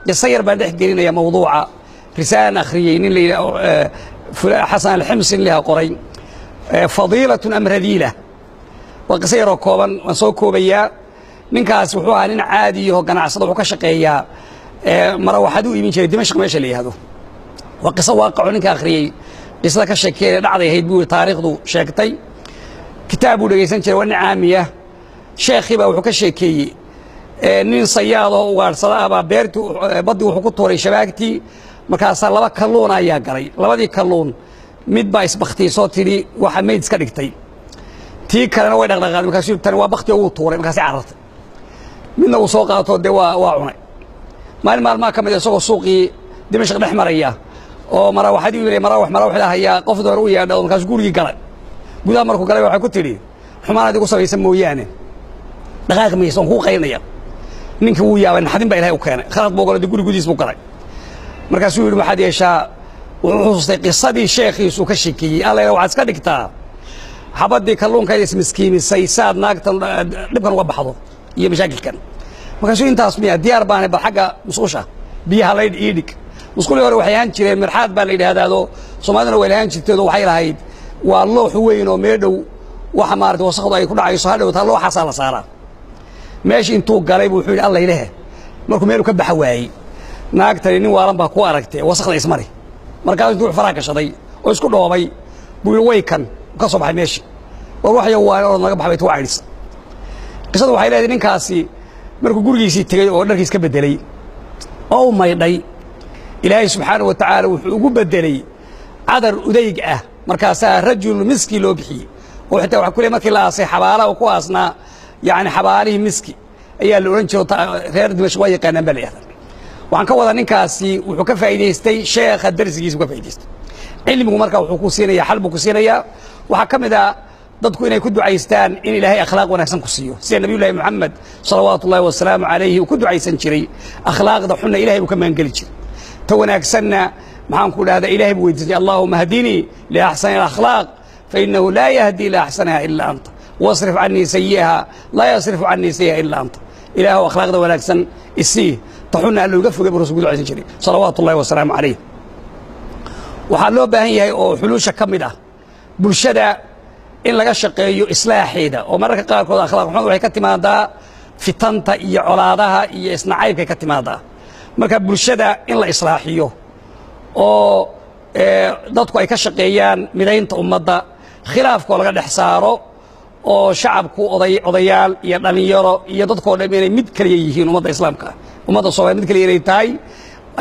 Qiso yar baan dhex gelinaya mawduuca. Risaalaan akhriyey nin la yidhaah Xasan Alximsi liha qoray, "Fadiilatun am Radiila". Waa qiso yaroo kooban, waan soo koobayaa. Ninkaas wuxuu ahaa nin caadiyaho ganacsada, wuxuu ka shaqeeyaa marawaxad u iibin jiray Dimashq meesha la yihahdo. Waa qiso waaqaco. Ninka akhriyey qisada ka sheekeynaya dhacday ahayd buu taariikhdu sheegtay. Kitaab buu dhegaysan jiray, waa nin caamiya. Sheekhii baa wuxuu ka sheekeeyey nin sayaadoo ugaadhsada ah baa beertii baddii wuxuu ku tuuray shabaagtii. Markaasaa laba kalluun ayaa galay. Labadii kalluun mid baa isbakhtiisoo tidhi waxa meyd iska dhigtay, tii kalena way dhaqdhaqaaday. Markaasuu tani waa bakti oo wuu tuuray. Markaasay carartay. Midna uu soo qaato, dee waa cunay. Maalin maalmaha ka mid isagoo suuqii Dimashq dhex maraya oo marawaxadii u marawax marawaxda hayaa, qof door u yeedha oo markaasuu gurigii galay. Gudaha markuu galay waxay ku tidhi, "Xumaan adigu samaysan mooyaane dhaqaaqi mayso, waan kuu qaynaya." Ninkii wuu yaabay, naxdin baa Ilahay u keenay, khalad buu galay, dee guri gudihiis buu galay. Markaasuu yidhi, "Waxaad yeeshaa." Wuxuu xusuustay qisadii sheekhiisuu ka sheekeeyey. Alla, waxaad iska dhigtaa xabaddii kalluunkayd ismiskiimisay saad naagtan dhibkan uga baxdo iyo mashaakilkan. Markaasuu, "Intaas miya? Diyaar baanay, bal xagga musqusha biyaha laydh ii dhig." Musqulii hore waxay ahaan jireen mirxaad baa la yidhaahdaado, Soomaaliduna way lahaan jirteedo. Waxay lahayd waa loox weyn oo mee dhow waxa maarata wasakdu ay ku dhacayso, hadhow taa looxaasaa la saaraa. Meeshii intuu galay buu wuxuu yidhi, "Alla ilahe." Markuu meelu ka baxa waayey, "Naagtani nin waalan baa ku aragtee, wasakda ismari." Markaasuu intuu faraha gashaday oo isku dhoobay buu yidhi, "Way kan ka soo baxay meeshii. War waxyo waan orod naga baxay." Bay tuu caydhisa. Qisadu waxay leedahay ninkaasi markuu gurigiisii tegey oo dharkiis ka beddelay oo u maydhay, Ilaahay subxaanahu wa tacaala wuxuu ugu beddelay cadar udayg ah. Markaasaa rajul miski loo bixiyey, oo xitaa waxa ku leey markii la aasay xabaalaha ku aasnaa, yacni xabaalihii miski ayaa la odhan jiro. Reer Dimashq waa yaqaanaan baa la yihahdaa. Waxaan ka wadaa, ninkaasi wuxuu ka faa'iidaystay sheekha darsigiisa, ka faa'idaystay cilmigu. Marka wuxuu ku siinaya xal buu ku siinayaa. Waxaa ka mid ah dadku inay ku ducaystaan in Ilaahay akhlaaq wanaagsan ku siiyo, sida Nabiyullahi Moxamed salawaatu ullahi wasalaamu calayhi uu ku ducaysan jiray. Akhlaaqda xunna Ilahay buu ka magangeli jiray, ta wanaagsanna, maxaan ku dhahdaa, Ilahay buu weydiisan jiray: "Allahuma hdinii liaxsani alakhlaaq fainahu laa yahdi liaxsaniha ila anta, wasrif canii sayi'aha laa yasrifu canii sayi'aha ila anta." Ilaahu akhlaaqda wanaagsan isii, ta xunna alla uga fogay buu rasulku ducaysan jiray salawaatu ullahi wasalaamu calayh. Waxaa loo baahan yahay oo xuluusha ka mid ah bulshada in laga shaqeeyo islaaxeeda, oo mararka qaarkood akhlaaq xumadu waxay ka timaadaa fitanta iyo colaadaha iyo isnacaybkay ka timaadaa. Marka bulshada in la islaaxiyo oo dadku ay ka shaqeeyaan midaynta ummadda, khilaafkoo laga dhex saaro, oo shacabku odayaal iyo dhallinyaro iyo dadkoo dham inay mid keliya yihiin, ummadda islaamka, ummadda Soomaliya mid keliya inay tahay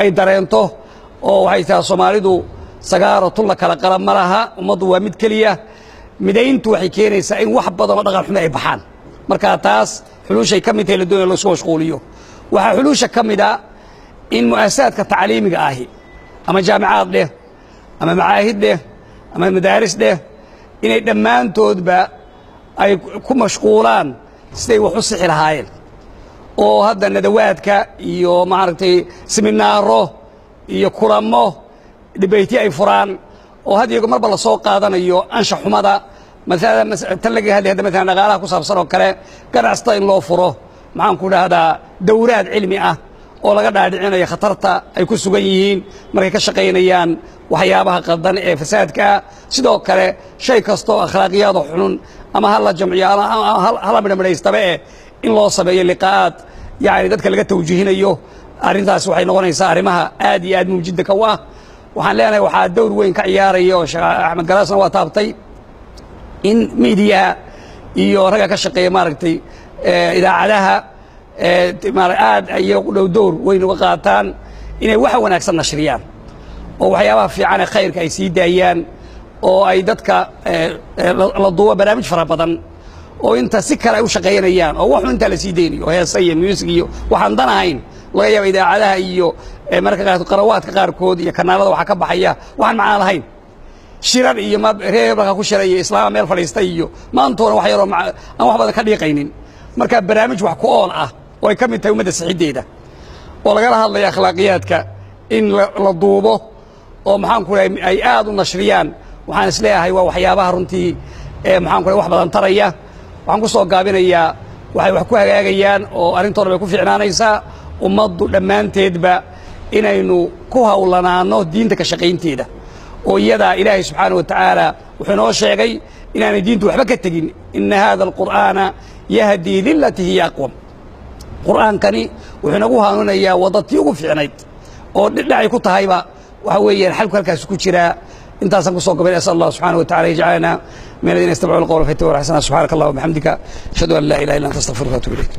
ay dareento. Oo waxay tahay Soomaalidu sagaaro tun la kala qala ma laha, ummaddu waa mid keliya. Midayntu waxay keenaysaa in wax badan oo dhaqan xumi ay baxaan. Marka taas xuluushay ka mid tahay la doonaya laisku mashquuliyo. Waxaa xuluusha ka mid a in mu'asasaadka tacliimiga ahi, ama jaamicaad dheh ama macaahid dheh ama madaaris dheh, inay dhammaantoodba ay ku mashquulaan siday wax u sixi lahaayeen, oo hadda nadawaadka iyo maaragtay seminaaro iyo kulamo dhibayti ay furaan, oo had iyago marba lasoo qaadanayo anshax xumada. Maalan tan laga hadlay hadda, maalan dhaqaalaha ku saabsan oo kale, ganacsatada in loo furo, maxaan ku dhahdaa, dowraad cilmi ah oo laga dhaadhicinayo khatarta ay ku sugan yihiin markay ka shaqaynayaan waxyaabaha qaldan ee fasaadkaa. Sidoo kale shay kastoo akhlaaqiyaado xunun ama ha la jamciyo ama hala midhamidhaystaba eh, in loo sameeyo liqaa'aad, yacni dadka laga tawjiihinayo. Arrintaas waxay noqonaysaa arrimaha aad iyo aad muujidda ka u ah. Waxaan leenahay waxaa dowr weyn ka ciyaaraya, oo Sheekh Axmed Galaasna waa taabtay, in miidiyaha iyo ragga ka shaqeeya maaragtay idaacadaha aad ay dhow dowr weyn uga qaataan inay waxa wanaagsan nashriyaan oo waxyaabaha fiican ee khayrka ay sii daayaan, oo ay dadka la duubo barnaamij fara badan oo inta si kale ay u shaqaynayaan oo waxu intaa la sii daynayo, heesa iyo music iyo waxaan dan ahayn. Laga yaaba idaacadaha iyo mararka qaarkood qarawaadka qaarkood iyo kanaalada waxaa ka baxaya waxaan macaan lahayn, shirar iyo reer markaa ku shiray iyo islaama meel fadhiistay iyo maantoona wax yaroo aan wax badan ka dhiiqaynin. Marka barnaamij wax ku ool ah oo ay ka mid tahay ummadda sixiddeeda oo lagala hadlayo akhlaaqiyaadka in la duubo oo, maxaan ku dhahay, ay aad u nashriyaan, waxaan is leeyahay waa waxyaabaha runtii maxaan ku dhahay wax badan taraya. Waxaan ku soo gaabinayaa, waxay wax ku hagaagayaan oo arrintooda bay ku fiicnaanaysaa ummaddu dhammaanteedba. Inaynu ku hawlanaano diinta ka shaqaynteeda, oo iyadaa Ilaahay subxaana wa tacaala wuxuu inoo sheegay inaanay diintu waxba ka tegin. Ina hada alqur'aana yahdii lilatii hiya aqwam. Qur'aankani wuxuu inagu hanuunayaa waddatii ugu fiicnayd oo dhacay ku tahayba. Waxa weeyaan xalku halkaas ku jiraa. Intaasaan kusoo gabay. Asal Allah subxana wa tacala yajcalana min aladiina yastamicuuna alqawla fayattabi'una axsana. Subxaanaka allahuma bixamdika, ashhadu an laa ilaha illa anta, astaqfiruka wa atubu ilayk.